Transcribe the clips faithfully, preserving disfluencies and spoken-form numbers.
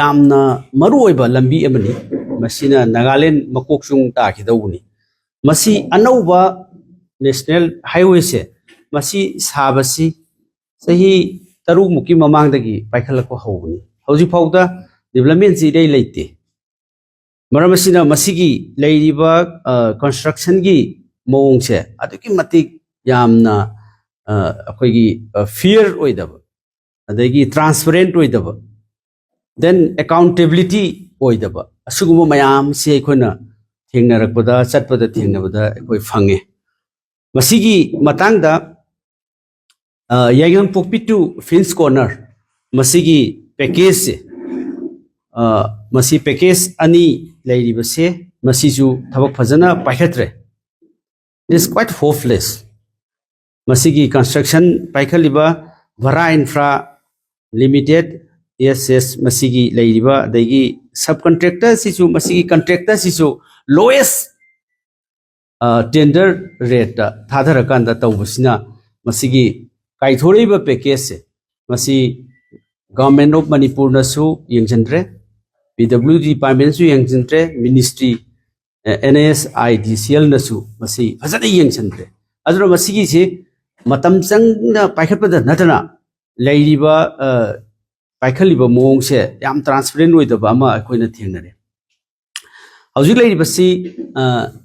ꯌꯥꯝꯅ ꯃꯔꯨꯑꯣꯏꯕ ꯂꯝꯕꯤ ꯑꯃꯅꯤ꯫ ꯃꯁꯤꯅ ꯅꯥꯒꯥꯂꯦꯟ ꯃꯀꯣꯛꯆꯨꯡ ꯇꯥꯈꯤꯗꯧꯕꯅꯤ꯫ ꯃꯁꯤ ꯑꯅꯧꯕ ꯅꯦꯁꯅꯦꯜ ꯍꯥꯏꯋꯦꯁꯦ, ꯃꯁꯤ ꯁꯥꯕꯁꯤ ꯆꯍꯤ ꯇꯔꯨꯛꯃꯨꯛꯀꯤ ꯃꯃꯥꯡꯗꯒꯤ ꯄꯥꯏꯈꯠꯂꯛꯄ ꯍꯧꯕꯅꯤ꯫ ꯍꯧꯖꯤꯛ ꯐꯥꯎꯗ ꯗꯤꯕꯂꯞꯃꯦꯟꯁꯤ ꯏꯔꯩ ꯂꯩꯇꯦ꯫ ꯃꯔꯝ ꯑꯁꯤꯅ ꯃꯁꯤꯒꯤ ꯂꯩꯔꯤꯕ ꯀꯟꯁꯇ꯭ꯔꯛꯁꯟꯒꯤ ꯃꯑꯣꯡꯁꯦ ꯑꯗꯨꯛꯀꯤ ꯃꯇꯤꯛ ꯌꯥꯝꯅ ꯑ, ꯑꯩꯈꯣꯏꯒꯤ ꯐꯤꯌꯔ ꯑꯣꯏꯗꯕ, ꯑꯗꯒꯤ ꯇ꯭ꯔꯥꯟꯁꯄꯔꯦꯟ ꯑꯣꯏꯗꯕ, ꯗꯦꯟ ꯑꯦꯀꯥꯎꯟꯇꯦꯕꯤꯂꯤꯇꯤ ꯑꯣꯏꯗꯕ, ꯑꯁꯤꯒꯨꯝꯕ ꯃꯌꯥꯝꯁꯤ ꯑꯩꯈꯣꯏꯅ ꯊꯦꯡꯅꯔꯛꯄꯗ, ꯆꯠꯄꯗ ꯊꯦꯡꯅꯕꯗ ꯑꯩꯈꯣꯏ ꯐꯪꯉꯦ꯫ ꯃꯁꯤꯒꯤ ꯃꯇꯥꯡꯗ ꯑ, ꯌꯥꯏꯉꯪꯄꯣꯛꯄꯤ ꯇꯨ ꯐꯤꯟꯁ ꯀꯣꯔꯅꯔ, ꯃꯁꯤꯒꯤ ꯄꯦꯀꯦꯖꯁꯦ, ꯑ, ꯃꯁꯤ ꯄꯦꯀꯦꯖ ꯑꯅꯤ ꯂꯩꯔꯤꯕꯁꯦ, ꯃꯁꯤꯁꯨ ꯊꯕꯛ ꯐꯖꯅ ꯄꯥꯏꯈꯠꯇ꯭ꯔꯦ꯫ It is quite hopeless꯫ ꯃꯁꯤꯒꯤ ꯀꯟꯁꯇ꯭ꯔꯛꯁꯟ ꯄꯥꯏꯈꯠꯂꯤꯕ ꯚꯔꯥ ꯏꯟꯐ꯭ꯔꯥ ꯂꯤꯃꯤꯇꯦꯠ, ꯑꯦꯁ ꯑꯦꯁ, ꯃꯁꯤꯒꯤ ꯂꯩꯔꯤꯕ, ꯑꯗꯒꯤ ꯁꯕ ꯀꯟꯇ꯭ꯔꯦꯛꯇꯔꯁꯤꯁꯨ, ꯃꯁꯤꯒꯤ ꯀꯟꯇ꯭ꯔꯦꯛꯇꯔꯁꯤꯁꯨ ꯂꯣꯋꯦꯁ ꯇꯦꯟꯗꯔ ꯔꯦꯠꯇ ꯊꯥꯗꯔꯀꯥꯟꯗ ꯇꯧꯕꯁꯤꯅ, ꯃꯁꯤꯒꯤ ꯀꯥꯏꯊꯣꯔꯛꯏꯕ ꯄꯦꯀꯦꯖꯁꯦ, ꯃꯁꯤ ꯒꯚꯔꯟꯃꯦꯟ ꯑꯣꯐ ꯃꯅꯤꯄꯨꯔꯅꯁꯨ ꯌꯦꯡꯁꯤꯟꯗ꯭ꯔꯦ, ꯄꯤ ꯗꯕ꯭ꯂꯤꯎ ꯗꯤ ꯗꯤꯄꯥꯔꯠꯃꯦꯟꯁꯨ ꯌꯦꯡꯁꯤꯟꯗ꯭ꯔꯦ, ministry, N S I D C ꯑꯦꯜꯅꯁꯨ ꯃꯁꯤ ꯐꯖꯅ ꯌꯦꯡꯁꯤꯟꯗ꯭ꯔꯦ꯫ ꯑꯗꯨꯅ ꯃꯁꯤꯒꯤꯁꯤ ꯃꯇꯝ ꯆꯪꯅ ꯄꯥꯏꯈꯠꯄꯗ ꯅꯠꯇꯅ, ꯂꯩꯔꯤꯕ ꯑ, ꯄꯥꯏꯈꯠꯂꯤꯕ ꯃꯑꯣꯡꯁꯦ ꯌꯥꯝ ꯇ꯭ꯔꯥꯟꯁꯄꯔꯦꯟ ꯑꯣꯏꯗꯕ ꯑꯃ ꯑꯩꯈꯣꯏꯅ ꯊꯦꯡꯅꯔꯦ꯫ ꯍꯧꯖꯤꯛ ꯂꯩꯔꯤꯕꯁꯤ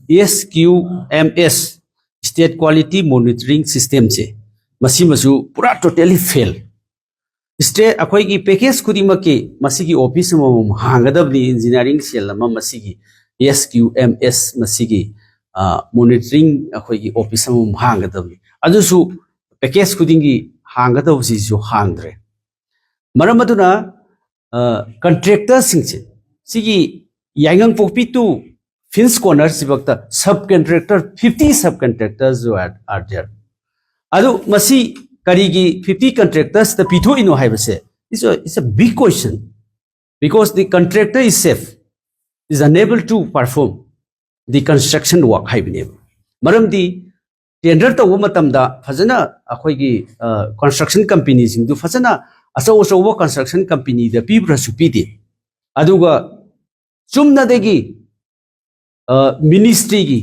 ꯑꯦꯁ ꯀ꯭ꯌꯨ ꯑꯦꯝ ꯑꯦꯁ, ꯁ꯭ꯇꯦꯠ ꯀ꯭ꯋꯥꯂꯤꯇꯤ ꯃꯣꯅꯤꯇꯔꯤꯡ ꯁꯤꯁꯇꯦꯝꯁꯦ, ꯃꯁꯤꯃꯁꯨ ꯄꯨꯔꯥ ꯇꯣꯇꯦꯂꯤ ꯐꯦꯜ꯫ ꯁ꯭ꯇꯦꯠ, ꯑꯩꯈꯣꯏꯒꯤ ꯄꯦꯀꯦꯖ ꯈꯨꯗꯤꯡꯃꯛꯀꯤ ꯃꯁꯤꯒꯤ ꯑꯣꯐꯤꯁ ꯑꯃꯃꯝ ꯍꯥꯡꯒꯗꯕꯅꯤ, ꯏꯟꯖꯤꯅꯤꯌꯥꯔꯤꯡ ꯁꯦꯜ ꯑꯃ ꯃꯁꯤꯒꯤ ꯑꯦꯁ ꯀ꯭ꯌꯨ ꯑꯦꯝ ꯑꯦꯁ ꯃꯁꯤꯒꯤ ꯃꯣꯅꯤꯇꯔꯤꯡ ꯑꯩꯈꯣꯏꯒꯤ ꯑꯣꯐꯤꯁ ꯑꯃꯃꯝ ꯍꯥꯡꯒꯗꯕꯅꯤ꯫ ꯑꯗꯨꯁꯨ ꯄꯦꯀꯦꯖ ꯈꯨꯗꯤꯡꯒꯤ ꯍꯥꯡꯒꯗꯕꯁꯤꯁꯨ ꯍꯥꯡꯗ꯭ꯔꯦ꯫ ꯃꯔꯝ ꯑꯗꯨꯅ ꯀꯟꯇ꯭ꯔꯦꯛꯇꯔꯁꯤꯡꯁꯦ, ꯁꯤꯒꯤ ꯌꯥꯏꯉꯪꯄꯣꯛꯄꯤ ꯇꯨ ꯐꯤꯟꯁ ꯀꯣꯔꯅꯔꯁꯤꯐꯥꯎꯗ subcontractor, fifty subcontractors are there꯫ ꯑꯗꯨ ꯃꯁꯤ ꯀꯔꯤꯒꯤ ꯐꯤꯐꯇꯤ ꯀꯟꯇ꯭ꯔꯦꯛꯇꯔꯁꯇ ꯄꯤꯊꯣꯛꯏꯅꯣ ꯍꯥꯏꯕꯁꯦ, it's a, it's a big question, because the contractor itself is unable to perform the construction work ꯍꯥꯏꯕꯅꯦꯕ꯫ ꯃꯔꯝꯗꯤ ꯇꯦꯟꯗꯔ ꯇꯧꯕ ꯃꯇꯝꯗ ꯐꯖꯅ ꯑꯩꯈꯣꯏꯒꯤ ꯀꯟꯁꯇ꯭ꯔꯛꯁꯟ ꯀꯝꯄꯦꯅꯤꯁꯤꯡꯗꯨ ꯐꯖꯅ ꯑꯆꯧ ꯑꯆꯧꯕ ꯀꯟꯁꯇ꯭ꯔꯛꯁꯟ ꯀꯝꯄꯦꯅꯤꯗ ꯄꯤꯕ꯭ꯔꯁꯨ ꯄꯤꯗꯦ꯫ ꯑꯗꯨꯒ ꯆꯨꯝꯅꯗꯒꯤ ꯃꯤꯅꯤꯁꯇ꯭ꯔꯤꯒꯤ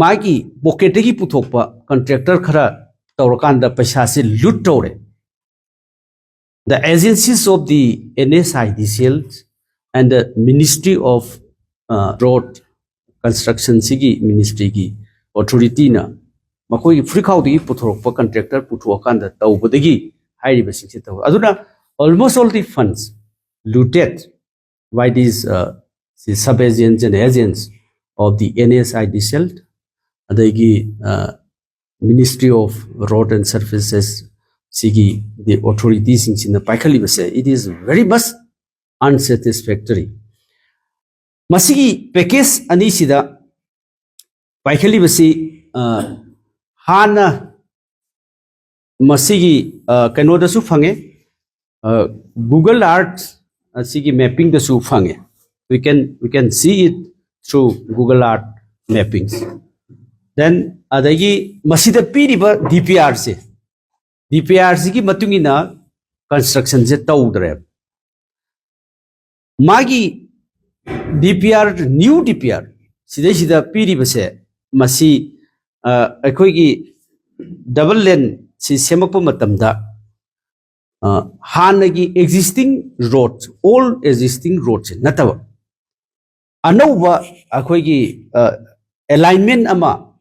ꯃꯥꯒꯤ ꯄꯣꯀꯦꯠꯇꯒꯤ ꯄꯨꯊꯣꯛꯄ ꯀꯟꯇ꯭ꯔꯦꯛꯇꯔ ꯈꯔ ꯇꯧꯔꯀꯥꯟꯗ ꯄꯩꯁꯥꯁꯦ ꯂꯨꯠ ꯇꯧꯔꯦ꯫ The agencies of the N H I D C L and the Ministry of Road Construction ꯁꯤꯒꯤ ꯃꯤꯅꯤꯁꯇ꯭ꯔꯤꯒꯤ ꯑꯣꯊꯣꯔꯤꯇꯤꯅ ꯃꯈꯣꯏꯒꯤ ꯐꯨꯔꯤꯈꯥꯎꯗꯒꯤ ꯄꯨꯊꯣꯔꯛꯄ ꯀꯟꯇ꯭ꯔꯦꯛꯇꯔ ꯄꯨꯊꯣꯛꯑꯀꯥꯟꯗ ꯇꯧꯕꯗꯒꯤ ꯍꯥꯏꯔꯤꯕꯁꯤꯡꯁꯦ ꯇꯧꯔꯦ꯫ ꯑꯗꯨꯅ almost all the funds looted by these uh, the sub-agents and agents of the N H I D C L, ꯑꯗꯒꯤ Ministry of Road and Services ꯁꯤꯒꯤ the ꯑꯣꯊꯣꯔꯤꯇꯤꯁꯤꯡꯁꯤꯅ ꯄꯥꯏꯈꯠꯂꯤꯕꯁꯦ, it is very much unsatisfactory. ꯃꯁꯤꯒꯤ package ꯑꯅꯤꯁꯤꯗ ꯄꯥꯏꯈꯠꯂꯤꯕꯁꯤ ꯍꯥꯟꯅ ꯃꯁꯤꯒꯤ ꯀꯩꯅꯣꯗꯁꯨ ꯐꯪꯉꯦ, Google Earth ꯑꯁꯤꯒꯤ ꯃꯦꯞꯄꯤꯡꯗꯁꯨ ꯐꯪꯉꯦ꯫ We can we can see it through Google Earth mappings. Then ꯑꯗꯒꯤ ꯃꯁꯤꯗ ꯄꯤꯔꯤꯕ D P R ꯁꯦ, D P R ꯁꯤꯒꯤ ꯃꯇꯨꯡ ꯏꯟꯅ ꯀꯟꯁꯇ꯭ꯔꯛꯁꯟꯁꯦ ꯇꯧꯗ꯭ꯔꯦꯕ꯫ ꯃꯥꯒꯤ D P R, new D P R ꯁꯤꯗꯩꯁꯤꯗ ꯄꯤꯔꯤꯕꯁꯦ, ꯃꯁꯤ ꯑꯩꯈꯣꯏꯒꯤ ꯗꯕꯜ ꯂꯦꯟ ꯁꯤ ꯁꯦꯝꯃꯛꯄ ꯃꯇꯝꯗ ꯍꯥꯟꯅꯒꯤ existing road, old existing road ꯁꯦ ꯅꯠꯇꯕ ꯑꯅꯧꯕ ꯑꯩꯈꯣꯏꯒꯤ alignment ꯑꯃ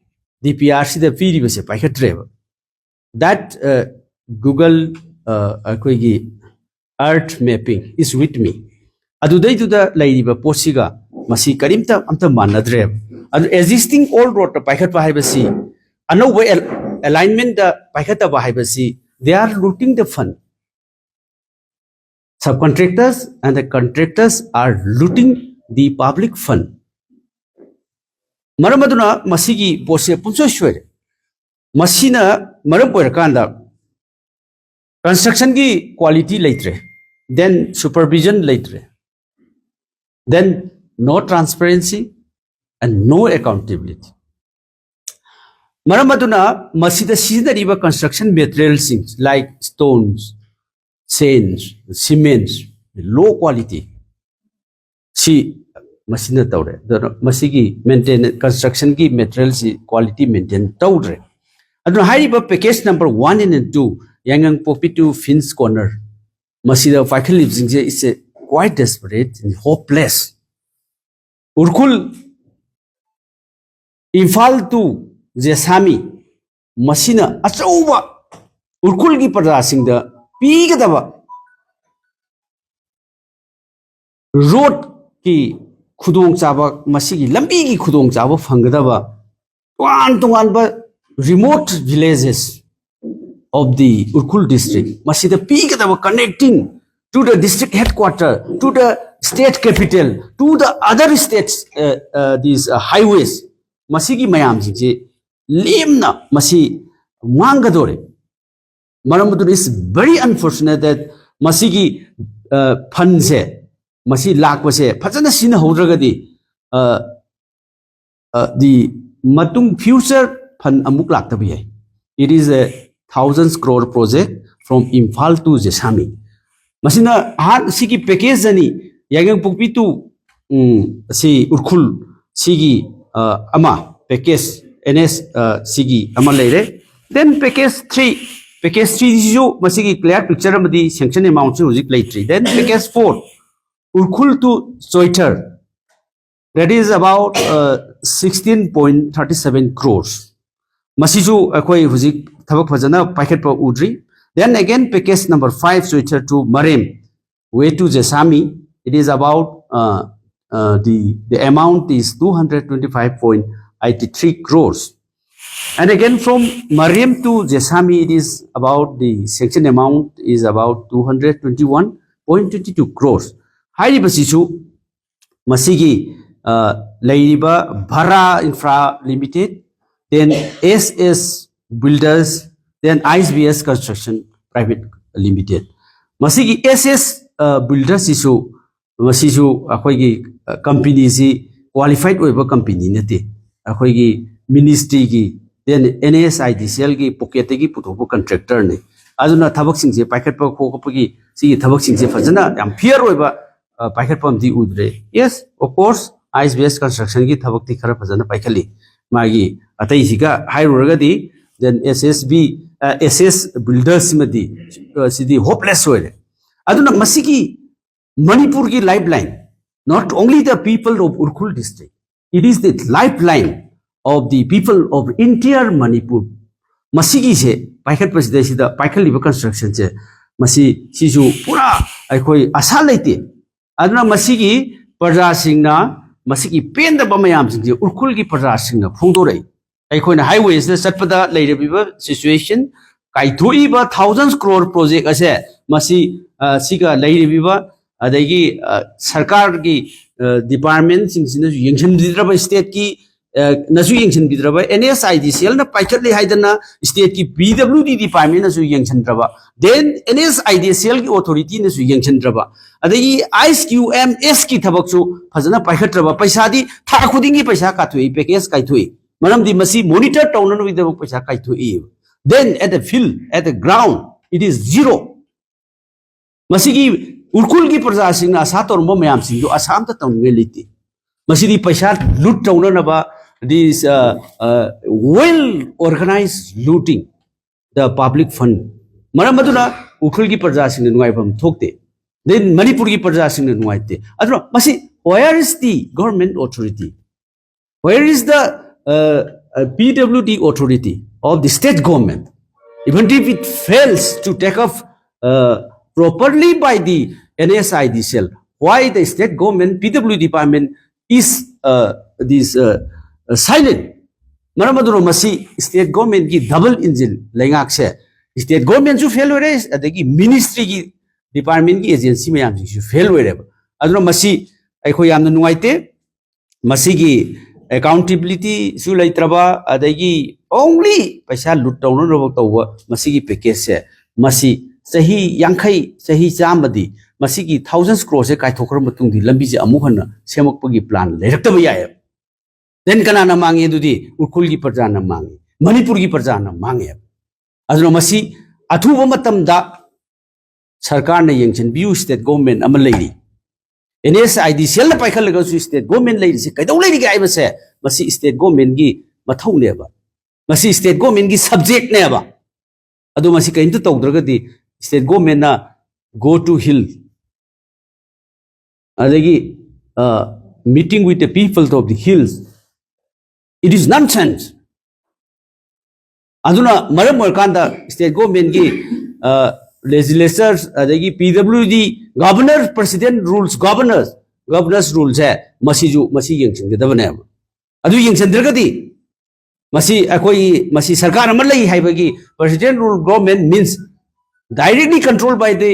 D P R ꯁꯤꯗ ꯄꯤꯔꯤꯕꯁꯦ ꯄꯥꯏꯈꯠꯇ꯭ꯔꯦꯕ꯫ That Google ꯑꯩꯈꯣꯏꯒꯤ Earth mapping is with me. ꯑꯗꯨꯗꯩꯗꯨꯗ ꯂꯩꯔꯤꯕ ꯄꯣꯠꯁꯤꯒ ꯃꯁꯤ ꯀꯔꯤꯝꯇ ꯑꯝꯇ ꯃꯥꯟꯅꯗ꯭ꯔꯦꯕ꯫ ꯑꯗꯨ existing old road ꯇ ꯄꯥꯏꯈꯠꯄ ꯍꯥꯏꯕꯁꯤ, ꯑꯅꯧꯕ alignment ꯇ ꯄꯥꯏꯈꯠꯇꯕ ꯍꯥꯏꯕꯁꯤ, they are looting the fund. Subcontractors and the contractors are looting the public fund. ꯃꯔꯝ ꯑꯗꯨꯅ ꯃꯁꯤꯒꯤ ꯄꯣꯠꯁꯦ ꯄꯨꯝꯁꯣꯏ ꯁꯣꯏꯔꯦ꯫ ꯃꯁꯤꯅ ꯃꯔꯝ ꯑꯣꯏꯔꯀꯥꯟꯗ construction ꯒꯤ quality ꯂꯩꯇ꯭ꯔꯦ, then supervision ꯂꯩꯇ꯭ꯔꯦ, then no transparency and no accountability. ꯃꯔꯝ ꯑꯗꯨꯅ ꯃꯁꯤꯗ ꯁꯤꯖꯤꯟꯅꯔꯤꯕ construction material ꯁꯤꯡ like stones, sand, cements, low quality ꯁꯤ ꯃꯁꯤꯅ ꯇꯧꯔꯦ꯫ ꯑꯗꯨꯅ ꯃꯁꯤꯒꯤ ꯃꯦꯟꯇꯦꯟ ꯀꯟꯁꯇ꯭ꯔꯛꯁꯟꯒꯤ ꯃꯦꯇꯔꯤꯌꯦꯜꯁꯤ ꯀ꯭ꯋꯥꯂꯤꯇꯤ ꯃꯦꯟꯇꯦꯟ ꯇꯧꯗ꯭ꯔꯦ꯫ ꯑꯗꯨꯅ ꯍꯥꯏꯔꯤꯕ package number one and two, Yaingangpokpi to Finch Corner, ꯃꯁꯤꯗ ꯄꯥꯏꯈꯠꯂꯤꯕꯁꯤꯡꯁꯦ is a quite desperate and hopeless. Ukhrul, Imphal to ꯖꯦꯁꯥꯃꯤ, ꯃꯁꯤꯅ ꯑꯆꯧꯕ ꯎꯔꯈꯨꯜꯒꯤ ꯄ꯭ꯔꯖꯥꯁꯤꯡꯗ ꯄꯤꯒꯗꯕ ꯔꯣꯗꯀꯤ ꯈꯨꯗꯣꯡꯆꯥꯕ, ꯃꯁꯤꯒꯤ ꯂꯝꯕꯤꯒꯤ ꯈꯨꯗꯣꯡꯆꯥꯕ ꯐꯪꯒꯗꯕ ꯇꯣꯉꯥꯟ ꯇꯣꯉꯥꯟꯕ remote villages of the Ukhrul district, ꯃꯁꯤꯗ ꯄꯤꯒꯗꯕ connecting to the district headquarter, to the state capital, to the other states, uh, uh, these uh, highways, ꯃꯁꯤꯒꯤ ꯃꯌꯥꯝꯁꯤꯡꯁꯤ ꯂꯦꯝꯅ ꯃꯁꯤ ꯃꯥꯡꯒꯗꯣꯔꯦ꯫ ꯃꯔꯝ ꯑꯗꯨꯅ it's very unfortunate that ꯃꯁꯤꯒꯤ ꯐꯟꯁꯦ, ꯃꯁꯤ ꯂꯥꯛꯄꯁꯦ ꯐꯖꯅ ꯁꯤꯖꯤꯟꯅꯍꯧꯗ꯭ꯔꯒꯗꯤ, ꯑ, ꯑ, the ꯃꯇꯨꯡ future ꯐꯟ ꯑꯃꯨꯛ ꯂꯥꯛꯇꯕ ꯌꯥꯏ꯫ It is a thousands crore project from Imphal to Jessami. ꯃꯁꯤꯅ ꯑꯍꯥꯟ ꯁꯤꯒꯤ package ꯑꯅꯤ, ꯌꯥꯏꯉꯪꯄꯣꯛꯄꯤ to, ꯎꯝ, ꯁꯤ ꯎꯔꯈꯨꯜ, ꯁꯤꯒꯤ ꯑ, ꯑꯃ package N S, ꯑ, ꯁꯤꯒꯤ ꯑꯃ ꯂꯩꯔꯦ꯫ Then package three, package three ꯁꯤꯁꯨ ꯃꯁꯤꯒꯤ clear picture ꯑꯃꯗꯤ sanction amount ꯁꯨ ꯍꯧꯖꯤꯛ ꯂꯩꯇ꯭ꯔꯤ꯫ Then package four, Ukhrul to Choithar, that is about uh, sixteen point thirty seven crores. ꯃꯁꯤꯁꯨ ꯑꯩꯈꯣꯏ ꯍꯧꯖꯤꯛ ꯊꯕꯛ ꯐꯖꯅ ꯄꯥꯏꯈꯠꯄ ꯎꯗ꯭ꯔꯤ꯫ Then again, package number five, Choithar to Marem, way to Jessami, it is about uh, uh, the the amount is two hundred twenty five point eighty three crores. And again, from Marem to Jessami, it is about the sanction amount is about two hundred twenty one point twenty two crores. ꯍꯥꯏꯔꯤꯕꯁꯤꯁꯨ ꯃꯁꯤꯒꯤ ꯑ, ꯂꯩꯔꯤꯕ Bhara Infra Limited, then S S Builders, then I S B S Construction Private Limited. ꯃꯁꯤꯒꯤ S S, ꯑ, Builders ꯁꯤꯁꯨ, ꯃꯁꯤꯁꯨ ꯑꯩꯈꯣꯏꯒꯤ, ꯑ, company ꯁꯤ qualified ꯑꯣꯏꯕ company ꯅꯠꯇꯦ꯫ ꯑꯩꯈꯣꯏꯒꯤ ministry ꯒꯤ, then N S I D C L ꯒꯤ pocket ꯇꯒꯤ ꯄꯨꯊꯣꯛꯄ contractor ꯅꯤ꯫ ꯑꯗꯨꯅ ꯊꯕꯛꯁꯤꯡꯁꯦ ꯄꯥꯏꯈꯠꯄ ꯈꯣꯀꯠꯄꯒꯤ ꯁꯤꯒꯤ ꯊꯕꯛꯁꯤꯡꯁꯦ ꯐꯖꯅ ꯌꯥꯝ fair ꯑꯣꯏꯕ, ꯑ, ꯄꯥꯏꯈꯠꯄ ꯑꯃꯗꯤ ꯎꯗ꯭ꯔꯦ꯫ Yes, of course, ICE based constructionꯒꯤ ꯊꯕꯛꯇꯤ ꯈꯔ ꯐꯖꯅ ꯄꯥꯏꯈꯠꯂꯤ꯫ ꯃꯥꯒꯤ ꯑꯇꯩꯁꯤꯒ ꯍꯥꯏꯔꯨꯔꯒꯗꯤ, then SSB, ꯑ, SS buildersꯁꯤꯃꯗꯤ, ꯑ, ꯁꯤꯗꯤ hopeless ꯑꯣꯏꯔꯦ꯫ ꯑꯗꯨꯅ ꯃꯁꯤꯒꯤ ꯃꯅꯤꯄꯨꯔꯒꯤ lifeline, not only the people of Ukhrul district, it is the lifeline of the people of entire Manipur꯫ ꯃꯁꯤꯒꯤꯁꯦ ꯄꯥꯏꯈꯠꯄꯁꯤꯗꯩꯁꯤꯗ ꯄꯥꯏꯈꯠꯂꯤꯕ constructionꯁꯦ, ꯃꯁꯤ, ꯁꯤꯁꯨ ꯄꯨꯔꯥ ꯑꯩꯈꯣꯏ ꯑꯁꯥ ꯂꯩꯇꯦ꯫ ꯑꯗꯨꯅ ꯃꯁꯤꯒꯤ ꯄ꯭ꯔꯖꯥꯁꯤꯡꯅ, ꯃꯁꯤꯒꯤ ꯄꯦꯟꯗꯕ ꯃꯌꯥꯝꯁꯤꯡꯁꯦ ꯎꯈ꯭ꯔꯨꯜꯒꯤ ꯄ꯭ꯔꯖꯥꯁꯤꯡꯅ ꯐꯣꯡꯗꯣꯔꯛꯏ꯫ ꯑꯩꯈꯣꯏꯅ highwaysꯇ ꯆꯠꯄꯗ ꯂꯩꯔꯤꯕ situation, ꯀꯥꯏꯊꯣꯛꯏꯕ thousands crore project ꯑꯁꯦ, ꯃꯁꯤ, ꯑ, ꯁꯤꯒ ꯂꯩꯔꯤꯕ, ꯑꯗꯒꯤ, ꯑ, ꯁꯔꯀꯥꯔꯒꯤ, ꯑ, departmentꯁꯤꯡꯁꯤꯅꯁꯨ ꯌꯦꯡꯁꯤꯟꯕꯤꯗ꯭ꯔꯕ, stateꯀꯤ, ꯑ, ꯅꯁꯨ ꯌꯦꯡꯁꯤꯟꯕꯤꯗ꯭ꯔꯕ, NHIDCLꯅ ꯄꯥꯏꯈꯠꯂꯤ ꯍꯥꯏꯗꯅ stateꯀꯤ PWD departmentꯅꯁꯨ ꯌꯦꯡꯁꯤꯟꯗ꯭ꯔꯕ, then NHIDCLꯒꯤ authorityꯅꯁꯨ ꯌꯦꯡꯁꯤꯟꯗ꯭ꯔꯕ, ꯑꯗꯒꯤ ICQMSꯀꯤ ꯊꯕꯛꯁꯨ ꯐꯖꯅ ꯄꯥꯏꯈꯠꯇ꯭ꯔꯕ, ꯄꯩꯁꯥꯗꯤ ꯊꯥ ꯈꯨꯗꯤꯡꯒꯤ ꯄꯩꯁꯥ ꯀꯥꯊꯣꯛꯏ, package ꯀꯥꯏꯊꯣꯛꯏ꯫ ꯃꯔꯝꯗꯤ ꯃꯁꯤ monitor ꯇꯧꯅꯅꯕꯒꯤꯗꯃꯛ ꯄꯩꯁꯥ ꯀꯥꯏꯊꯣꯛꯏ꯫ Then at the field, at the ground, it is zero꯫ ꯃꯁꯤꯒꯤ ꯎꯈ꯭ꯔꯨꯜꯒꯤ ꯄ꯭ꯔꯖꯥꯁꯤꯡꯅ ꯑꯁꯥ ꯇꯧꯔꯝꯕ ꯃꯌꯥꯝꯁꯤꯡꯗꯨ ꯑꯁꯥ ꯑꯝꯇ ꯇꯧꯅꯤꯡꯉꯥꯏ ꯂꯩꯇꯦ꯫ ꯃꯁꯤꯗꯤ ꯄꯩꯁꯥ loot ꯇꯧꯅꯅꯕ, this, uh, uh, well organized looting the public fund꯫ ꯃꯔꯝ ꯑꯗꯨꯅ ꯎꯈ꯭ꯔꯨꯜꯒꯤ ꯄ꯭ꯔꯖꯥꯁꯤꯡꯅ ꯅꯨꯡꯉꯥꯏꯐꯝ ꯊꯣꯛꯇꯦ꯫ Then ꯃꯅꯤꯄꯨꯔꯒꯤ ꯄ꯭ꯔꯖꯥꯁꯤꯡꯅ ꯅꯨꯡꯉꯥꯏꯇꯦ꯫ ꯑꯗꯨꯅ ꯃꯁꯤ, where is the government authority? Where is the, uh, uh, PWD authority of the state government? Even if it fails to take up, uh, properly by the NHIDCL, why the state government, PWD department is, uh, this, uh, uh, silent? ꯃꯔꯝ ꯑꯗꯨꯅ ꯃꯁꯤ state governmentꯀꯤ double engine ꯂꯩꯉꯥꯛꯁꯦ, state governmentꯁꯨ fail ꯑꯣꯏꯔꯦ, ꯑꯗꯒꯤ ministryꯒꯤ, departmentꯀꯤ agency ꯃꯌꯥꯝꯁꯤꯡꯁꯨ fail ꯑꯣꯏꯔꯦꯕ꯫ ꯑꯗꯨꯅ ꯃꯁꯤ ꯑꯩꯈꯣꯏ ꯌꯥꯝꯅ ꯅꯨꯡꯉꯥꯏꯇꯦ꯫ ꯃꯁꯤꯒꯤ accountabilityꯁꯨ ꯂꯩꯇ꯭ꯔꯕ, ꯑꯗꯒꯤ only ꯄꯩꯁꯥ loot ꯇꯧꯅꯅꯕ ꯇꯧꯕ ꯃꯁꯤꯒꯤ packageꯁꯦ, ꯃꯁꯤ ꯆꯍꯤ ꯌꯥꯡꯈꯩ, ꯆꯍꯤ ꯆꯥꯝꯃꯗꯤ ꯃꯁꯤꯒꯤ thousands croreꯁꯦ ꯀꯥꯏꯊꯣꯛꯈ꯭ꯔ ꯃꯇꯨꯡꯗꯤ ꯂꯝꯕꯤꯁꯦ ꯑꯃꯨꯛ ꯍꯟꯅ ꯁꯦꯝꯃꯛꯄꯒꯤ plan ꯂꯩꯔꯛꯇꯕ ꯌꯥꯏꯑꯕ꯫ Then ꯀꯅꯥꯅ ꯃꯥꯡꯉꯤ? ꯑꯗꯨꯗꯤ ꯎꯈ꯭ꯔꯨꯜꯒꯤ ꯄ꯭ꯔꯖꯥꯅ ꯃꯥꯡꯉꯤ, ꯃꯅꯤꯄꯨꯔꯒꯤ ꯄ꯭ꯔꯖꯥꯅ ꯃꯥꯡꯉꯦꯕ꯫ ꯑꯗꯨꯅ ꯃꯁꯤ ꯑꯊꯨꯕ ꯃꯇꯝꯗ ꯁꯔꯀꯥꯔꯅ ꯌꯦꯡꯁꯤꯟꯕꯤꯌꯨ, ꯁ꯭ꯇꯦꯠ ꯒꯣꯔꯃꯦꯟ ꯑꯃ ꯂꯩꯔꯤ꯫ ꯑꯦꯟ ꯑꯦꯁ ꯑꯥꯏ ꯗꯤ ꯁꯤ ꯑꯦꯜꯅ ꯄꯥꯏꯈꯠꯂꯒꯁꯨ ꯁ꯭ꯇꯦꯠ ꯒꯣꯔꯃꯦꯟ ꯂꯩꯔꯤꯁꯦ ꯀꯩꯗꯧ ꯂꯩꯔꯤꯒꯦ ꯍꯥꯏꯕꯁꯦ, ꯃꯁꯤ ꯁ꯭ꯇꯦꯠ ꯒꯣꯔꯃꯦꯟꯒꯤ ꯃꯊꯧꯅꯦꯕ, ꯃꯁꯤ ꯁ꯭ꯇꯦꯠ ꯒꯣꯔꯃꯦꯟꯒꯤ ꯁꯕꯖꯦꯛꯅꯦꯕ꯫ ꯑꯗꯨ ꯃꯁꯤ ꯀꯔꯤꯝꯇ ꯇꯧꯗ꯭ꯔꯒꯗꯤ ꯁ꯭ꯇꯦꯠ ꯒꯣꯔꯃꯦꯟꯅ go to hill, ꯑꯗꯒꯤ meeting with the people of the hills, it is nonsense. ꯑꯗꯨꯅ ꯃꯔꯝ ꯑꯣꯏꯔꯀꯥꯟꯗ ꯁ꯭ꯇꯦꯠ ꯒꯣꯔꯃꯦꯟꯒꯤ ꯂꯦꯖꯤꯁꯂꯦꯆꯔ, ꯑꯗꯒꯤ ꯄꯤ ꯗꯕ꯭ꯂꯤꯎ ꯗꯤ ꯒꯕꯔꯅꯔ, ꯄ꯭ꯔꯁꯤꯗꯦꯟ ꯔꯨꯜꯁ, ꯒꯕꯔꯅꯔ ꯒꯕꯔꯅꯔꯁ ꯔꯨꯜꯁꯦ ꯃꯁꯤꯁꯨ ꯃꯁꯤ ꯌꯦꯡꯁꯤꯟꯒꯗꯕꯅꯦꯕ꯫ ꯑꯗꯨ ꯌꯦꯡꯁꯤꯟꯗ꯭ꯔꯒꯗꯤ ꯃꯁꯤ ꯑꯩꯈꯣꯏꯒꯤ, ꯃꯁꯤ ꯁꯔꯀꯥꯔ ꯑꯃ ꯂꯩ ꯍꯥꯏꯕꯒꯤ, President rule government means directly controlled by the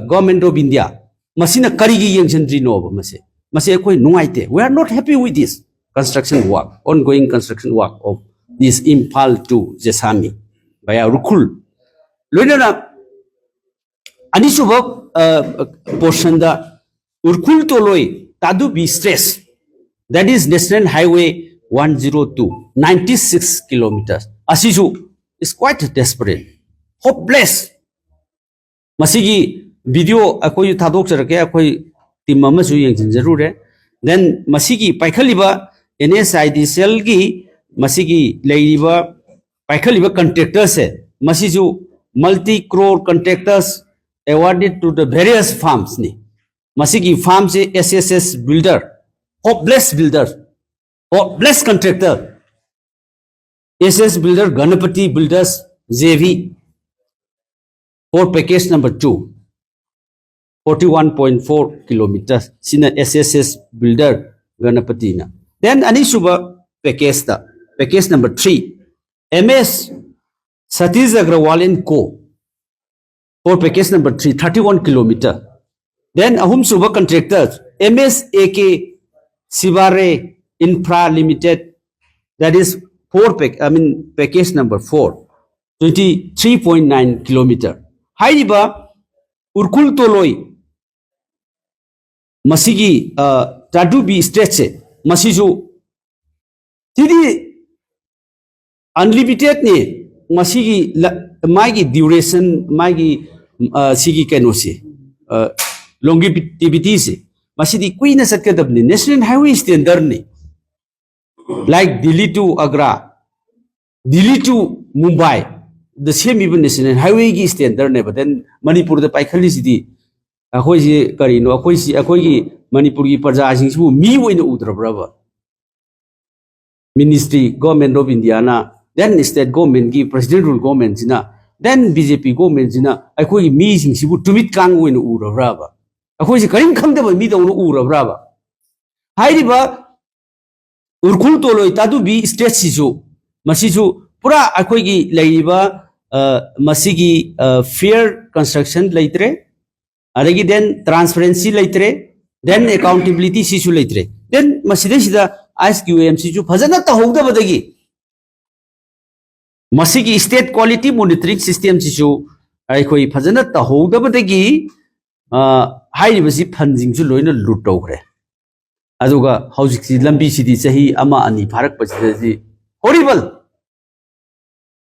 Government of India, ꯃꯁꯤꯅ ꯀꯔꯤꯒꯤ ꯌꯦꯡꯁꯤꯟꯗ꯭ꯔꯤꯅꯣꯕ? ꯃꯁꯤ, ꯃꯁꯤ ꯑꯩꯈꯣꯏ ꯅꯨꯡꯉꯥꯏꯇꯦ꯫ We are not happy with this construction work, ongoing construction work of this Imphal to Jessami via Ukhrul. ꯂꯣꯏꯅꯅ ꯑꯅꯤꯁꯨꯕ ꯄꯣꯔꯁꯟꯗ Ukhrul ꯇꯣꯂꯣꯏ Tadubi stretch, that is National Highway one zero two, ninety six kilometers, ꯑꯁꯤꯁꯨ is quite desperate, hopeless꯫ ꯃꯁꯤꯒꯤ video ꯑꯩꯈꯣꯏꯁꯨ ꯊꯥꯗꯣꯛꯆꯔꯛꯀꯦ, ꯑꯩꯈꯣꯏ team ꯑꯃꯁꯨ ꯌꯦꯡꯁꯤꯟꯖꯔꯨꯔꯦ꯫ Then ꯃꯁꯤꯒꯤ ꯄꯥꯏꯈꯠꯂꯤꯕ and S I D ꯁꯤ ꯑꯦꯜꯒꯤ ꯃꯁꯤꯒꯤ ꯂꯩꯔꯤꯕ ꯄꯥꯏꯈꯠꯂꯤꯕ ꯀꯟꯇ꯭ꯔꯦꯛꯇꯔꯁꯦ, ꯃꯁꯤꯁꯨ multi crore contractors awarded to the various firmsꯅꯤ꯫ ꯃꯁꯤꯒꯤ ꯐꯥꯔꯝꯁꯦ S S S builder, hopeless builder, hopeless contractor, S S builder, Ganapati builders, J V, for package number two, forty one point four kilometers, ꯁꯤꯅ ꯑꯦꯁ S S builder ꯒꯅꯄꯇꯤꯅ꯫ Then ꯑꯅꯤꯁꯨꯕ ꯄꯦꯀꯦꯖꯇ, package number three, M S Satish Agrawal and Co, for package number three, thirty one kilometer. Then ꯑꯍꯨꯝꯁꯨꯕ contractor M S A K Sibare Infra Limited, that is four pack, I mean package number four, twenty three point nine kilometer. ꯍꯥꯏꯔꯤꯕ ꯎꯔꯈꯨꯜ ꯇꯣꯂꯣꯏ ꯃꯁꯤꯒꯤ ꯇꯥꯗꯨꯕꯤ stretchꯁꯦ, ꯃꯁꯤꯁꯨ ꯁꯤꯗꯤ unlimitedꯅꯤ꯫ ꯃꯁꯤꯒꯤ ꯂ-, ꯃꯥꯒꯤ duration, ꯃꯥꯒꯤ, ꯑ, ꯁꯤꯒꯤ ꯀꯩꯅꯣꯁꯦ, ꯑ, longevityꯁꯦ, ꯃꯁꯤꯗꯤ ꯀꯨꯏꯅ ꯆꯠꯀꯗꯕꯅꯤ, national highway standardꯅꯤ꯫ Like Delhi to Agra, Delhi to Mumbai the ꯁꯦꯝꯃꯤꯕ national highwayꯒꯤ standardꯅꯦꯕ꯫ Then ꯃꯅꯤꯄꯨꯔꯗ ꯄꯥꯏꯈꯠꯂꯤꯁꯤꯗꯤ ꯑꯩꯈꯣꯏꯁꯤ ꯀꯔꯤꯅꯣ? ꯑꯩꯈꯣꯏꯁꯤ, ꯑꯩꯈꯣꯏꯒꯤ ꯃꯅꯤꯄꯨꯔꯒꯤ ꯄ꯭ꯔꯖꯥꯁꯤꯡꯁꯤꯕꯨ ꯃꯤ ꯑꯣꯏꯅ ꯎꯗ꯭ꯔꯕ꯭ꯔꯕ? Ministry, Government of Indiaꯅ, then state governmentꯀꯤ president rule governmentꯁꯤꯅ, then BJP governmentꯁꯤꯅ ꯑꯩꯈꯣꯏꯒꯤ ꯃꯤꯁꯤꯡꯁꯤꯕꯨ ꯇꯨꯃꯤꯠ ꯀꯥꯡ ꯑꯣꯏꯅ ꯎꯔꯕ꯭ꯔꯕ? ꯑꯩꯈꯣꯏꯁꯤ ꯀꯔꯤꯝ ꯈꯪꯗꯕ ꯃꯤꯗꯧꯅ ꯎꯔꯕ꯭ꯔꯕ? ꯍꯥꯏꯔꯤꯕ ꯎꯔꯈꯨꯜ, ꯇꯣꯂꯣꯏ, ꯇꯥꯗꯨꯕꯤ stateꯁꯤꯁꯨ, ꯃꯁꯤꯁꯨ ꯄꯨꯔꯥ ꯑꯩꯈꯣꯏꯒꯤ ꯂꯩꯔꯤꯕ, ꯑ, ꯃꯁꯤꯒꯤ, ꯑ, fair construction ꯂꯩꯇ꯭ꯔꯦ, ꯑꯗꯒꯤ then transparency ꯂꯩꯇ꯭ꯔꯦ, then accountability ꯁꯤꯁꯨ ꯂꯩꯇ꯭ꯔꯦ꯫ Then ꯃꯁꯤꯗꯩꯁꯤꯗ ISQAMꯁꯤꯁꯨ ꯐꯖꯅ ꯇꯧꯍꯧꯗꯕꯗꯒꯤ, ꯃꯁꯤꯒꯤ state quality monitoring systemꯁꯤꯁꯨ ꯑꯩꯈꯣꯏ ꯐꯖꯅ ꯇꯧꯍꯧꯗꯕꯗꯒꯤ, ꯑ, ꯍꯥꯏꯔꯤꯕꯁꯤ fundꯁꯤꯡꯁꯨ ꯂꯣꯏꯅ loot ꯇꯧꯈ꯭ꯔꯦ꯫ ꯑꯗꯨꯒ ꯍꯧꯖꯤꯛꯁꯤ ꯂꯝꯕꯤꯁꯤꯗꯤ ꯆꯍꯤ ꯑꯃ ꯑꯅꯤ ꯐꯥꯔꯛꯄꯁꯤꯗꯗꯤ horrible꯫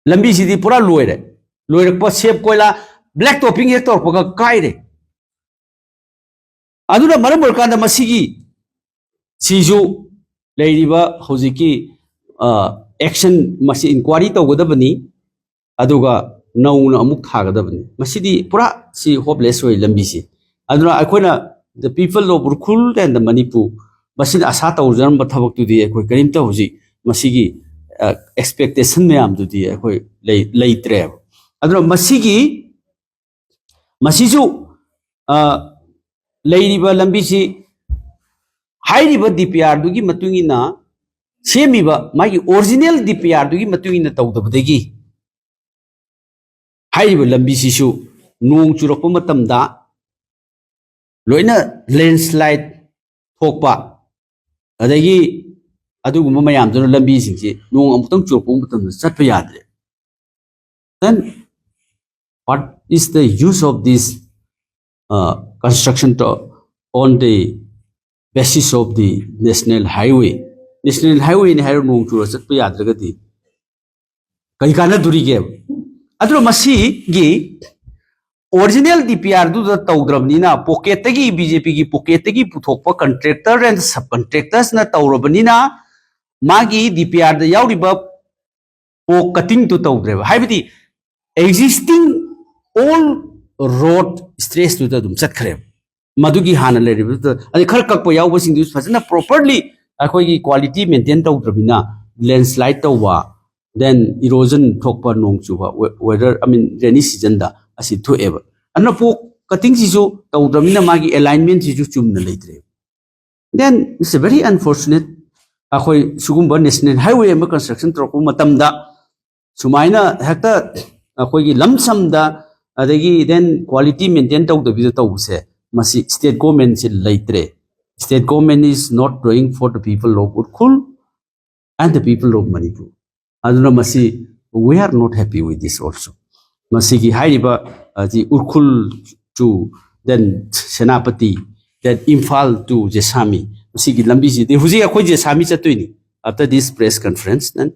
ꯂꯝꯕꯤꯁꯤꯗꯤ ꯄꯨꯔꯥ ꯂꯣꯏꯔꯦ꯫ ꯂꯣꯏꯔꯛꯄ ꯁꯦꯞ ꯀꯣꯏꯂꯥ black topping ꯍꯦꯛ ꯇꯧꯔꯛꯄꯒ ꯀꯥꯏꯔꯦ꯫ ꯑꯗꯨꯅ ꯃꯔꯝ ꯑꯣꯏꯔꯀꯥꯟꯗ ꯃꯁꯤꯒꯤ ꯁꯤꯁꯨ ꯂꯩꯔꯤꯕ ꯍꯧꯖꯤꯛꯀꯤ, ꯑ, action ꯃꯁꯤ inquiry ꯇꯧꯒꯗꯕꯅꯤ, ꯑꯗꯨꯒ ꯅꯧꯅ ꯑꯃꯨꯛ ꯊꯥꯒꯗꯕꯅꯤ꯫ ꯃꯁꯤꯗꯤ ꯄꯨꯔꯥ ꯁꯤ hopeless ꯑꯣꯏ ꯂꯝꯕꯤꯁꯤ꯫ ꯑꯗꯨꯅ ꯑꯩꯈꯣꯏꯅ the people of Ukhrul and the Manipur, ꯃꯁꯤꯅ ꯑꯁꯥ ꯇꯧꯖꯔꯝꯕ ꯊꯕꯛꯇꯨꯗꯤ ꯑꯩꯈꯣꯏ ꯀꯔꯤꯝꯇ ꯍꯧꯖꯤꯛ ꯃꯁꯤꯒꯤ, ꯑ, expectation ꯃꯌꯥꯝꯗꯨꯗꯤ ꯑꯩꯈꯣꯏ ꯂꯩ-, ꯂꯩꯇ꯭ꯔꯦꯕ꯫ ꯑꯗꯨꯅ ꯃꯁꯤꯒꯤ, ꯃꯁꯤꯁꯨ, ꯑ, ꯂꯩꯔꯤꯕ ꯂꯝꯕꯤꯁꯤ ꯍꯥꯏꯔꯤꯕ DPRꯗꯨꯒꯤ ꯃꯇꯨꯡ ꯏꯟꯅ ꯁꯦꯝꯃꯤꯕ ꯃꯥꯒꯤ original DPRꯗꯨꯒꯤ ꯃꯇꯨꯡ ꯏꯟꯅ ꯇꯧꯗꯕꯗꯒꯤ ꯍꯥꯏꯔꯤꯕ ꯂꯝꯕꯤꯁꯤꯁꯨ ꯅꯣꯡ ꯆꯨꯔꯛꯄ ꯃꯇꯝꯗ ꯂꯣꯏꯅ landslide ꯊꯣꯛꯄ, ꯑꯗꯒꯤ ꯑꯗꯨꯒꯨꯝꯕ ꯃꯌꯥꯝꯗꯨꯅ ꯂꯝꯕꯤꯁꯤꯡꯁꯤ ꯅꯣꯡ ꯑꯃꯨꯛꯇꯪ ꯆꯨꯔꯛꯄ ꯃꯇꯝꯗ ꯆꯠꯄ ꯌꯥꯗ꯭ꯔꯦ꯫ Then what is the use of this, uh, construction to, on the basis of the national highway? National highwayꯅꯤ ꯍꯥꯏꯔ ꯅꯣꯡ ꯆꯨꯔ ꯆꯠꯄ ꯌꯥꯗ꯭ꯔꯒꯗꯤ ꯀꯩ ꯀꯥꯟꯅꯗꯣꯔꯤꯒꯦꯕ? ꯑꯗꯨꯅ ꯃꯁꯤꯒꯤ ꯑꯣꯔꯤꯖꯤꯅꯦꯜ ꯗꯤ ꯄꯤ ꯑꯥꯔꯗꯨꯗ ꯇꯧꯗ꯭ꯔꯕꯅꯤꯅ, ꯄꯣꯀꯦꯠꯇꯒꯤ, ꯕꯤ ꯖꯦ ꯄꯤꯒꯤ ꯄꯣꯀꯦꯠꯇꯒꯤ ꯄꯨꯊꯣꯛꯄ ꯀꯟꯇ꯭ꯔꯦꯛꯇꯔ ꯑꯦꯟ ꯁꯕ ꯀꯟꯇ꯭ꯔꯦꯛꯇꯔꯁꯅ ꯇꯧꯔꯕꯅꯤꯅ, ꯃꯥꯒꯤ ꯗꯤ ꯄꯤ ꯑꯥꯔꯗ ꯌꯥꯎꯔꯤꯕ ꯄꯣꯛ ꯀꯇꯤꯡꯗꯨ ꯇꯧꯗ꯭ꯔꯦꯕ꯫ ꯍꯥꯏꯕꯗꯤ existing all road stretchꯇꯨꯗ ꯑꯗꯨꯝ ꯆꯠꯈ꯭ꯔꯦꯕ꯫ ꯃꯗꯨꯒꯤ ꯍꯥꯟꯅ ꯂꯩꯔꯤꯕꯗꯨꯗ, ꯑꯗꯩ ꯈꯔ ꯀꯛꯄ ꯌꯥꯎꯕꯁꯤꯡꯗꯨꯁꯨ ꯐꯖꯅ properly ꯑꯩꯈꯣꯏꯒꯤ quality maintain ꯇꯧꯗ꯭ꯔꯕꯅꯤꯅ, landslide ꯇꯧꯕ, then erosion ꯊꯣꯛꯄ, ꯅꯣꯡ ꯆꯨꯕ, we-, weather, I mean, rainy seasonꯗ ꯑꯁꯤ ꯊꯣꯛꯑꯦꯕ꯫ ꯑꯗꯨꯅ ꯄꯣꯛ ꯀꯇꯤꯡꯁꯤꯁꯨ ꯇꯧꯗ꯭ꯔꯕꯅꯤꯅ ꯃꯥꯒꯤ alignmentꯁꯤꯁꯨ ꯆꯨꯝꯅ ꯂꯩꯇ꯭ꯔꯦꯕ꯫ Then it's a very unfortunate, ꯑꯩꯈꯣꯏ ꯁꯤꯒꯨꯝꯕ national highway ꯑꯃ construction ꯇꯧꯔꯛꯄ ꯃꯇꯝꯗ ꯁꯨꯃꯥꯏꯅ ꯍꯦꯛꯇ ꯑꯩꯈꯣꯏꯒꯤ ꯂꯝ ꯁꯝꯗ, ꯑꯗꯒꯤ then quality maintain ꯇꯧꯗꯕꯤꯗ ꯇꯧꯕꯁꯦ, ꯃꯁꯤ state governmentꯁꯤ ꯂꯩꯇ꯭ꯔꯦ꯫ State government is not doing for the people of Ukhrul and the people of Manipur. ꯑꯗꯨꯅ ꯃꯁꯤ, we are not happy with this also. ꯃꯁꯤꯒꯤ ꯍꯥꯏꯔꯤꯕ, ꯑ, ꯁꯤ Ukhrul to then Senapati, then Imphal to ꯖꯦꯁꯥꯃꯤ, ꯃꯁꯤꯒꯤ ꯂꯝꯕꯤꯁꯤꯗꯤ ꯍꯧꯖꯤꯛ ꯑꯩꯈꯣꯏ ꯖꯦꯁꯥꯃꯤ ꯆꯠꯇꯣꯏꯅꯤ, after this press conference꯫ Then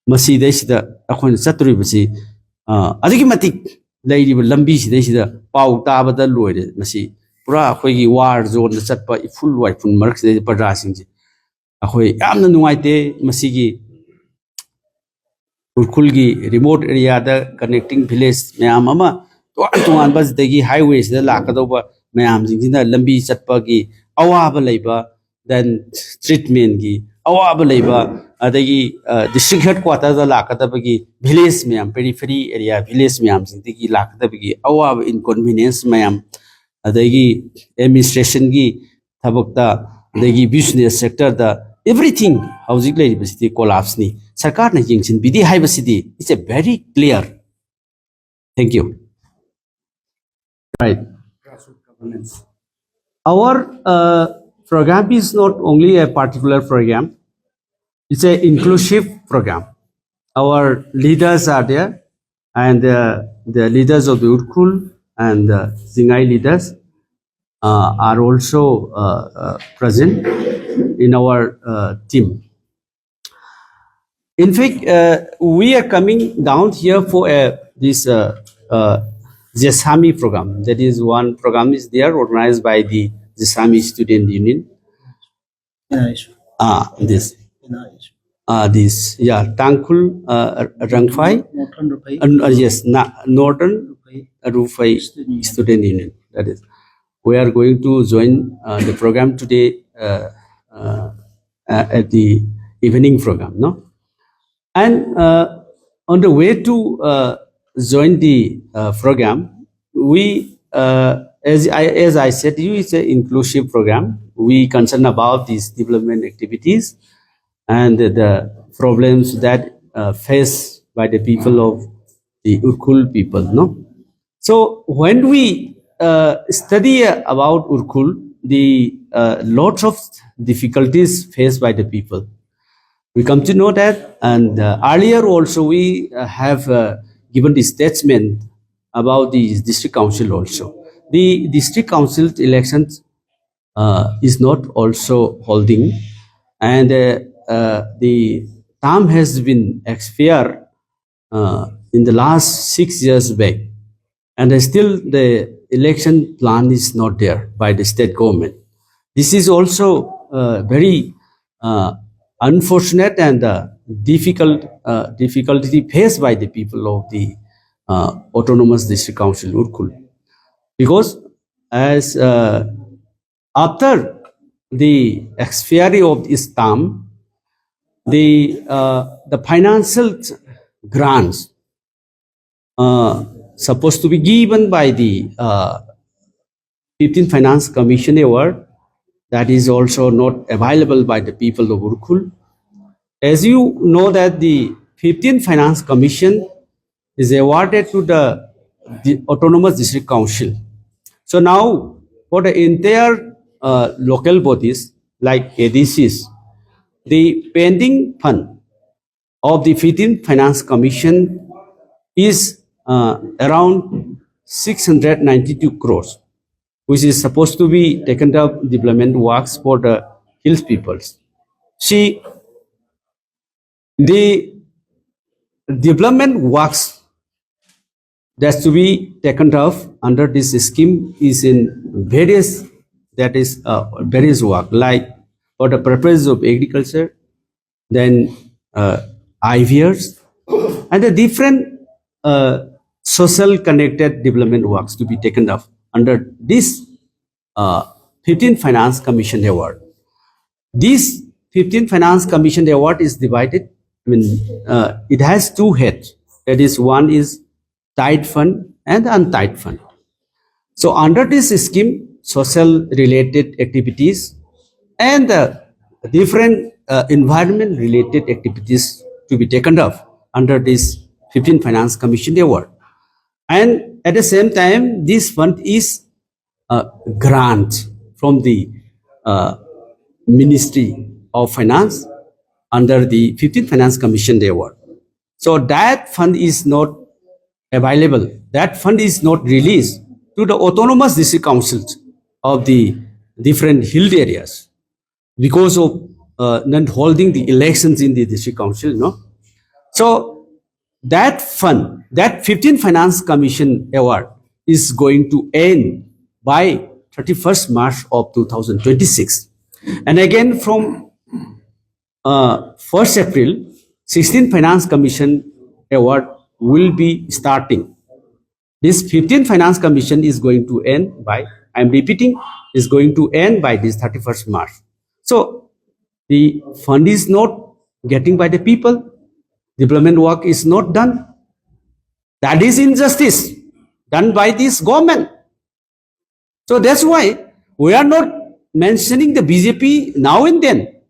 ꯃꯁꯤꯗꯩꯁꯤꯗ ꯑꯩꯈꯣꯏꯅ ꯆꯠꯇꯣꯔꯤꯕꯁꯤ, ꯑ, ꯑꯗꯨꯛꯀꯤ ꯃꯇꯤꯛ ꯂꯩꯔꯤꯕ ꯂꯝꯕꯤꯁꯤꯗꯩꯁꯤꯗ ꯄꯥꯎ ꯇꯥꯕꯗ ꯂꯣꯏꯔꯦ꯫ ꯃꯁꯤ ꯄꯨꯔꯥ ꯑꯩꯈꯣꯏꯒꯤ war zoneꯗ ꯆꯠꯄ ꯏꯐꯨꯜ ꯋꯥꯏꯐꯨꯜ ꯃꯔꯛꯁꯤꯗꯩꯗ ꯄ꯭ꯔꯖꯥꯁꯤꯡꯁꯦ ꯑꯩꯈꯣꯏ ꯌꯥꯝꯅ ꯅꯨꯡꯉꯥꯏꯇꯦ꯫ ꯃꯁꯤꯒꯤ ꯎꯈ꯭ꯔꯨꯜꯒꯤ remote areaꯗ connecting village ꯃꯌꯥꯝ ꯑꯃ, ꯇꯣꯉꯥꯟ ꯇꯣꯉꯥꯟꯕ ꯁꯤꯗꯒꯤ highwayꯁꯤꯗ ꯂꯥꯛꯀꯗꯧꯕ ꯃꯌꯥꯝꯁꯤꯡꯁꯤꯅ ꯂꯝꯕꯤ ꯆꯠꯄꯒꯤ ꯑꯋꯥꯕ ꯂꯩꯕ, then treatmentꯀꯤ ꯑꯋꯥꯕ ꯂꯩꯕ, ꯑꯗꯒꯤ, ꯑ, district headquarterꯗ ꯂꯥꯛꯀꯗꯕꯒꯤ village ꯃꯌꯥꯝ, periphery area village ꯃꯌꯥꯝꯁꯤꯡꯗꯒꯤ ꯂꯥꯛꯀꯗꯕꯒꯤ ꯑꯋꯥꯕ, inconvenience ꯃꯌꯥꯝ, ꯑꯗꯒꯤ administrationꯒꯤ ꯊꯕꯛꯇ, ꯑꯗꯒꯤ business sectorꯗ, everything ꯍꯧꯖꯤꯛ ꯂꯩꯔꯤꯕꯁꯤꯗꯤ collapseꯅꯤ꯫ ꯁꯔꯀꯥꯔꯅ ꯌꯦꯡꯁꯤꯟꯕꯤꯗꯦ ꯍꯥꯏꯕꯁꯤꯗꯤ, it's a very clear. Thank you. Right. Our, uh, program is not only a particular program, it's a inclusive program. Our leaders are there, and, uh, the leaders of the Ukhrul and, uh, Zingai leaders, uh, are also, uh, uh, present in our, uh, team. In fact, uh, we are coming down here for uh, this uh, uh, Zesami program. That is, one program is there, organized by the Zesami Student Union. Nice. Ah, this, Nice. uh, this, yeah, Tangkhul uh, Rangphai. Northern Rupei. Uh, uh, yes, na- Northern Rupei. Rufai Student Union. Student Union. That is, we are going to join uh, the program today uh, uh, uh, at the evening program, no? And uh, on the way to uh, join the uh, program, we, uh, as I as I said, you, it's an inclusive program. We concern about these development activities and the problems that uh, faced by the people of the Urkhul people, no? So when we uh, study uh, about Urkhul, the uh, lots of difficulties faced by the people, we come to know that. And uh, earlier also we uh, have uh, given the statement about the district council also. The district council elections uh, is not also holding, and uh, uh, the term has been expired uh, in the last six years back, and uh, still the election plan is not there by the state government. This is also uh, very uh, unfortunate and uh, difficult uh, difficulty faced by the people of the uh, Autonomous District Council Urkhul, because as uh, after the expiry of this term, the uh, the financial grants uh, supposed to be given by the uh, fifteenth Finance Commission award, that is also not available by the people of Urkhul. As you know that the fifteenth Finance Commission is awarded to the, the Autonomous District Council. So now, for the entire uh, local bodies like A D Cs, the pending fund of the fifteenth Finance Commission is uh, around six hundred ninety-two crores, which is supposed to be taken up development works for the hills peoples. See, The development works that's to be taken up under this scheme is in various, that is, uh, various work, like for the purpose of agriculture, then, uh, I V Rs, and the different, uh, social connected development works to be taken up under this, uh, fifteenth Finance Commission Award. This fifteenth Finance Commission Award is divided, I mean, uh, it has two heads. That is, one is tied fund and untied fund. So under this scheme, social related activities and, uh, different, uh, environment related activities to be taken up under this fifteenth Finance Commission Award. And at the same time, this fund is a grant from the, uh, Ministry of Finance under the fifteenth Finance Commission Award. So that fund is not available. That fund is not released to the autonomous district councils of the different hill areas because of, uh, not holding the elections in the district council, no? So that fund, that fifteenth Finance Commission Award is going to end by thirty-first March of two thousand twenty-six. And again, from, uh, first April, sixteenth Finance Commission Award will be starting. This fifteenth Finance Commission is going to end by, I'm repeating, is going to end by this thirty-first March. So the fund is not getting by the people. Development work is not done. That is injustice done by this government. So that's why we are not mentioning the B J P now and then.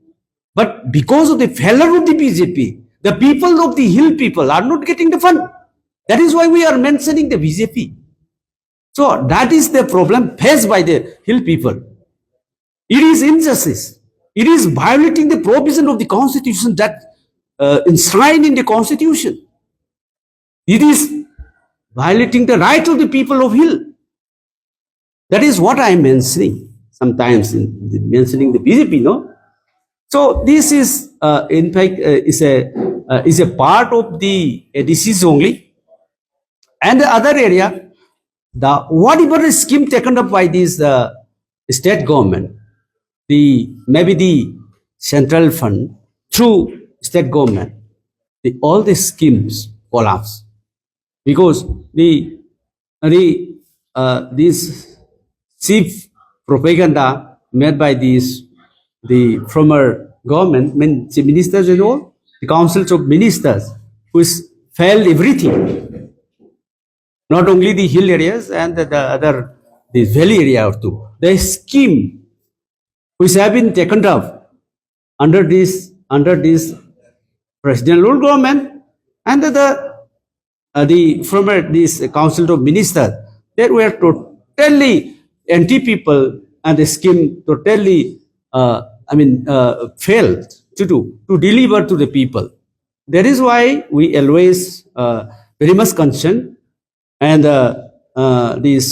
But because of the failure of the B J P, the people of the hill people are not getting the fund. That is why we are mentioning the B J P. So that is the problem faced by the hill people. It is injustice. It is violating the provision of the constitution that, uh, enshrined in the constitution. It is violating the right of the people of hill. That is what I am mentioning sometimes in the, mentioning the B J P, no? So this is, uh, in fact, uh, is a uh, is a part of the A D Cs only. And the other area, the whatever the scheme taken up by this uh, state government, the maybe the central fund through state government, the, all the schemes collapse because the the uh, this cheap propaganda made by these the former government, I mean, chief ministers and all, the councils of ministers, which failed everything. Not only the hill areas and the, the other, the valley area too. The scheme which have been taken up under this under this President Lal government and the, the uh, the former this council of ministers, they were totally anti people and the scheme totally uh, I mean uh, failed to do to deliver to the people. That is why we always uh, very much concerned and uh, uh, this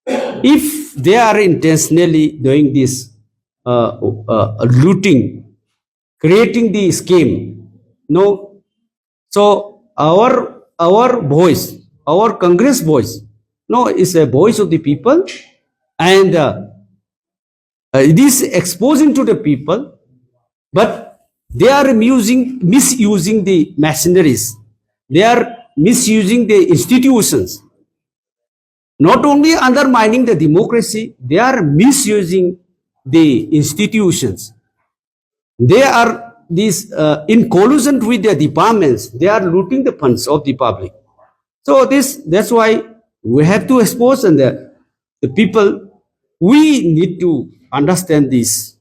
if they are intentionally doing this uh, uh, looting, creating the scheme, no, so our our voice, our Congress voice, no, is a voice of the people, and uh, uh, it is exposing to the people, but they are using misusing the machineries, they are misusing the institutions, not only undermining the democracy, they are misusing the institutions. They are this uh, in collusion with their departments, they are looting the funds of the public. So this that's why we have to expose and the, the people, we need to understand these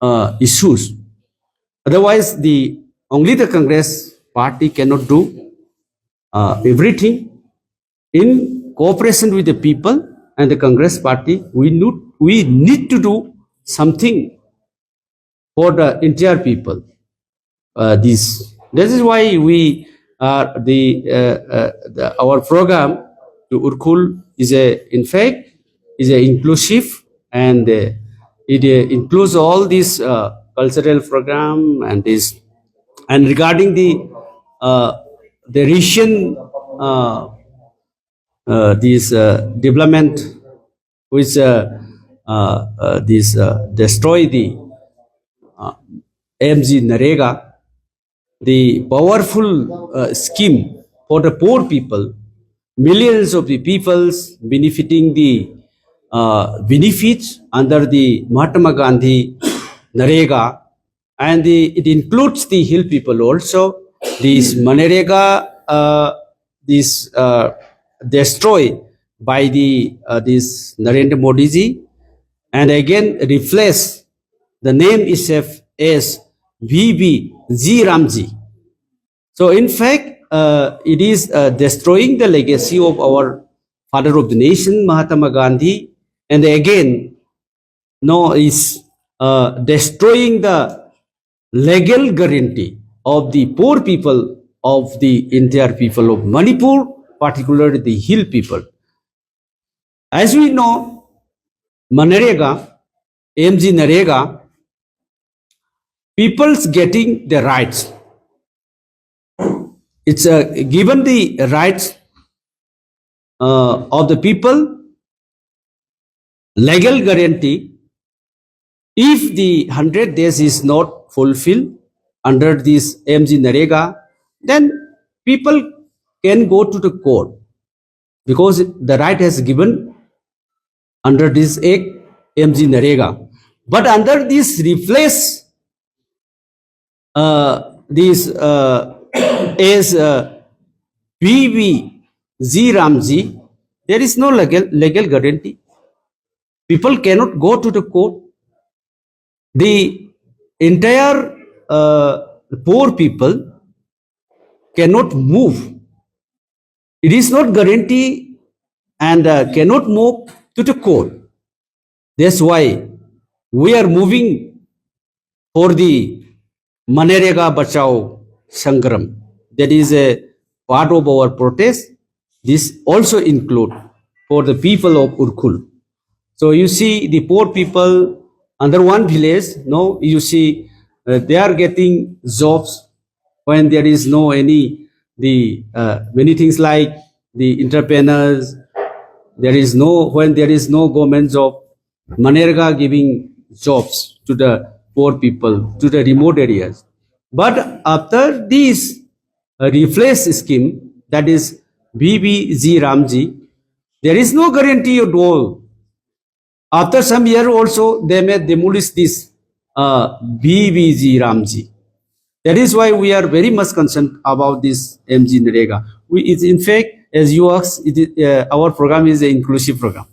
uh, issues. Otherwise, the only the Congress party cannot do uh, everything. In cooperation with the people and the Congress party, we need we need to do something for the entire people. Uh, this this is why we are the, uh, uh, the our program to Urkhul is a in fact is a inclusive and uh, it uh, includes all these uh, cultural program and this, and regarding the, uh, the recent, uh, uh, this, uh, development which, uh, uh, uh, this, uh, destroy the, uh, M G NREGA, the powerful, uh, scheme for the poor people, millions of the peoples benefiting the, uh, benefits under the Mahatma Gandhi NREGA, and the, it includes the hill people also. This MGNREGA, uh, this, uh, destroy by the, uh, this Narendra Modi ji, and again replace the name itself as V B G RAM ji. So in fact, uh, it is, uh, destroying the legacy of our father of the nation, Mahatma Gandhi, and again, no, is, uh, destroying the legal guarantee of the poor people of the entire people of Manipur, particularly the hill people. As we know, MGNREGA, M G NREGA, people's getting the rights. It's, uh, given the rights, uh, of the people, legal guarantee. If the hundred days is not fulfilled under this M G NREGA, then people can go to the court because the right has given under this Act, M G NREGA. But under this replace, uh, this, uh, as, uh, V B G RAM ji, there is no legal, legal guarantee. People cannot go to the court. The entire, uh, poor people cannot move. It is not guarantee and, uh, cannot move to the court. That's why we are moving for the MGNREGA Bachao Sangram. That is a part of our protest. This also include for the people of Ukhrul. So you see, the poor people, under one village, no, you see, uh, they are getting jobs when there is no any, the, uh, many things like the entrepreneurs, there is no, when there is no government job, MGNREGA giving jobs to the poor people, to the remote areas. But after this, uh, replace scheme, that is B B G RAM G, there is no guarantee at all. After some year also, they may demolish this, uh, B B G RAM G. That is why we are very much concerned about this MGNREGA. We, it's in fact, as you asked, it is, uh, our program is an inclusive program.